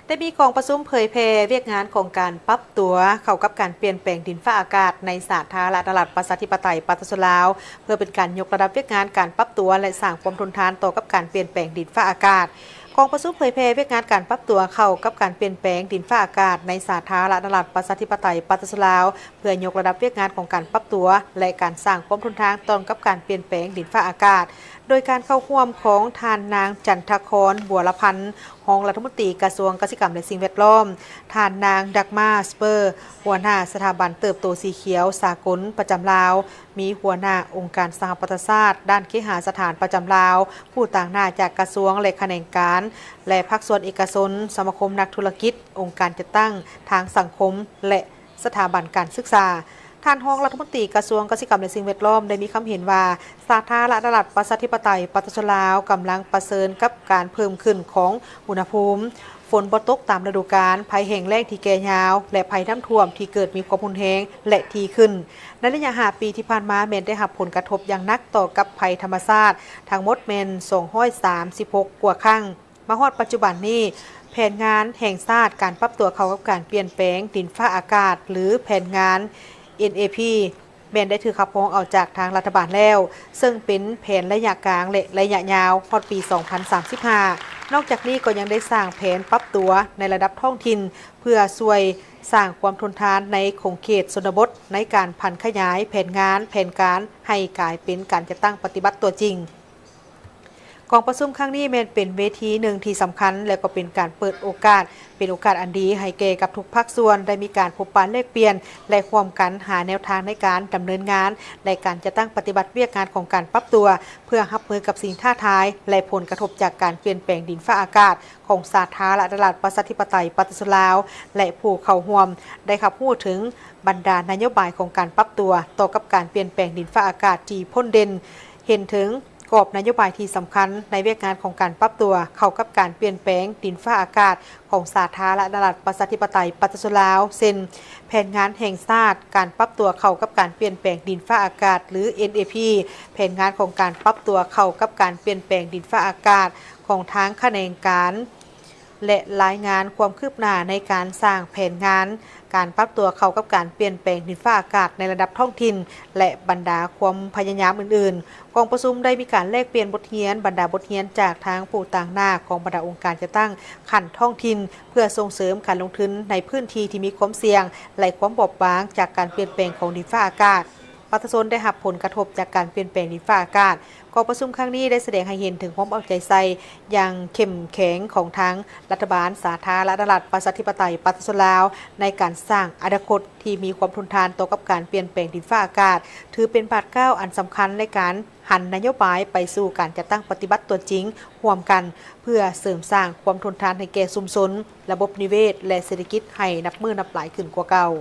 ໄດ້ມີກອງປະຊຸມເຜີຍແຜ່ວຽກງານຂອງການປັບຕົວເຂົ້າກັບການປ່ຽນແປງດິນຟ້າອາກາດໃນສາທາລະນະລັດປະຊາທິປະໄຕປະຊາຊົນລາວ ເພື່ອເປັນການຍົກລະດັບວຽກງານການປັບຕົວ ແລະ ສ້າງຄວາມທົນທານຕໍ່ກັບການປ່ຽນແປງດິນຟ້າອາກາດ. ກອງປະຊຸມເຜີຍແຜ່ວຽກງານການປັບຕົວເຂົ້າກັບການປ່ຽນແປງດິນຟ້າອາກາດໃນສາທາລະນະລັດປະຊາທິປະໄຕປະຊາຊົນລາວ ເພື່ອຍົກລະດັບວຽກງານຂອງການປັບຕົວ ແລະ ການສ້າງຄວາມທົນທານຕໍ່ກັບການປ່ຽນແປງດິນຟ້າອາກາດ ໂດຍການເຂົ້າຮ່ວມຂອງທ່ານນາງ ຈັນທະຄອນ ບົວລະພັນ ຮອງລັດຖະມົນຕີກະຊວງກະສິກຳ ແລະ ສິ່ງແວດລ້ອມ, ທ່ານນາງ ດັກມາ ສະເປີ ຫົວໜ້າສະຖາບັນເຕີບໂຕສີຂຽວສາກົນປະຈຳລາວ, ມີຫົວໜ້າອົງການສະຫະປະຊາຊາດດ້ານເຄຫະສະຖານປະຈຳລາວ, ຜູ້ຕາງໜ້າຈາກກະຊວງ ແລະ ຂະແໜງການ ແລະ ພາກສ່ວນເອກະຊົນ, ສະມາຄົມນັກທຸລະກິດ, ອົງການຈັດຕັ້ງທາງສັງຄົມ ແລະ ສະຖາບັນການສຶກສາ. ທ່ານຮອງລັດຖະມົນຕີກະຊວງກະສິກຳ ແລະ ສິ່ງແວດລ້ອມ ໄດ້ມີຄຳເຫັນວ່າ ສາທາລະນະລັດປະຊາທິປະໄຕປະຊາຊົນລາວກຳລັງປະເຊີນກັບການເພີ່ມຂຶ້ນຂອງອຸນຫະພູມ, ຝົນບໍ່ຕົກຕາມລະດູການ, ໄພແຫ້ງແລ້ງທີ່ແກ່ຍາວ ແລະ ໄພນ້ຳຖ້ວມທີ່ເກີດມີຄວາມຮຸນແຮງ ແລະ ຖີ່ຂຶ້ນ. ໃນໄລຍະຫ້າປີທີ່ຜ່ານມາ ແມ່ນໄດ້ຮັບຜົນກະທົບຢ່າງໜັກຕໍ່ກັບໄພທຳມະຊາດ ທັງໝົດແມ່ນສອງຮ້ອຍສາມສິບຫົກກວ່າຄັ້ງ. ມາຮອດປັດຈຸບັນນີ້, ແຜນງານແຫ່ງຊາດການປັບຕົວເຂົ້າກັບການປ່ຽນແປງດິນຟ້າອາກາດ ຫຼື ແຜນງານ ເອັນເອພີ ແມ່ນໄດ້ຖືກຮັບຮອງເອົາຈາກທາງລັດຖະບານແລ້ວ, ເຊິ່ງເປັນແຜນໄລຍະກາງ ແລະ ໄລຍະຍາວຮອດປີສອງພັນສາມສິບຫ້າ. ນອກຈາກນີ້ກໍຍັງໄດ້ສ້າງແຜນປັບຕົວໃນລະດັບທ້ອງຖິ່ນ ເພື່ອຊ່ວຍສ້າງຄວາມທົນທານໃນຂົງເຂດຊົນນະບົດ ໃນການຜັນຂະຫຍາຍແຜນງານ, ແຜນການໃຫ້ກາຍເປັນການຈັດຕັ້ງປະຕິບັດຕົວຈິງ. ກອງປະຊຸມຄັ້ງນີ້ແມ່ນເປັນເວທີໜຶ່ງທີ່ສຳຄັນ ແລະ ກໍເປັນການເປີດໂອກາດ, ເປັນໂອກາດອັນດີໃຫ້ແກ່ກັບທຸກພາກສ່ວນໄດ້ມີການພົບປະແລກປ່ຽນ ແລະ ຮ່ວມກັນຫາແນວທາງໃນການດຳເນີນງານ ແລະ ການຈັດຕັ້ງປະຕິບັດວຽກງານຂອງການປັບຕົວ ເພື່ອຮັບມືກັບສິ່ງທ້າທາຍ ແລະ ຜົນກະທົບຈາກການປ່ຽນແປງດິນຟ້າອາກາດຂອງສາທາລະນະລັດປະຊາທິປະໄຕປະຊາຊົນລາວ ແລະ ຜູ້ເຂົ້າຮ່ວມໄດ້ຮັບຮູ້ເຖິງບັນດານະໂຍບາຍຂອງການປັບຕົວຕໍ່ກັບການປ່ຽນແປງດິນຟ້າອາກາດທີ່ພົ້ນເດັ່ນ ເຫັນເຖິງ ກອບນະໂຍບາຍທີ່ສຳຄັນໃນວຽກງານຂອງການປັບຕົວເຂົ້າກັບການປ່ຽນແປງດິນຟ້າອາກາດຂອງສາທາລະນະລັດປະຊາທິປະໄຕປະຊາຊົນລາວ ເຊັ່ນ ແຜນງານແຫ່ງຊາດການປັບຕົວເຂົ້າກັບການປ່ຽນແປງດິນຟ້າອາກາດ ຫຼື ເອັນເອພີ, ແຜນງານຂອງການປັບຕົວເຂົ້າກັບການປ່ຽນແປງດິນຟ້າອາກາດຂອງທາງຂະແໜງການ ແລະ ລາຍງານຄວາມຄືບໜ້າໃນການສ້າງແຜນງານການປັບຕົວເຂົ້າກັບການປ່ຽນແປງດິນຟ້າອາກາດໃນລະດັບທ້ອງຖິ່ນ ແລະ ບັນດາຄວາມພະຍາຍາມອື່ນໆ. ກອງປະຊຸມໄດ້ມີການແລກປ່ຽນບົດຮຽນ, ບັນດາບົດຮຽນຈາກທາງຜູ້ຕາງໜ້າຂອງບັນດາອົງການຈັດຕັ້ງຂັ້ນທ້ອງຖິ່ນ ເພື່ອສົ່ງເສີມການລົງທຶນໃນພື້ນທີ່ທີ່ມີຄວາມສ່ຽງ ແລະ ຄວາມບອບບາງຈາກການປ່ຽນແປງຂອງດິນຟ້າອາກາດ. ປະຊາຊົນໄດ້ຮັບຜົນກະທົບຈາກການປ່ຽນແປງດິນຟ້າອາກາດ. ກອງປະຊຸມຄັ້ງນີ້ໄດ້ສະແດງໃຫ້ເຫັນເຖິງຄວາມເອົາໃຈໃສ່ຢ່າງເຂັ້ມແຂງຂອງທາງລັດຖະບານສາທາລະນະລັດປະຊາທິປະໄຕປະຊາຊົນລາວ ໃນການສ້າງອະນາຄົດທີ່ມີຄວາມທົນທານຕໍ່ກັບການປ່ຽນແປງດິນຟ້າອາກາດ, ຖືເປັນບາດກ້າວອັນສຳຄັນໃນການຫັນນະໂຍບາຍໄປສູ່ການຈັດຕັ້ງປະຕິບັດຕົວຈິງຮ່ວມກັນ ເພື່ອເສີມສ້າງຄວາມທົນທານໃຫ້ແກ່ຊຸມຊົນ, ລະບົບນິເວດ ແລະ ເສດຖະກິດໃຫ້ນັບມື້ນັບຫຼາຍຂຶ້ນກວ່າເກົ່າ.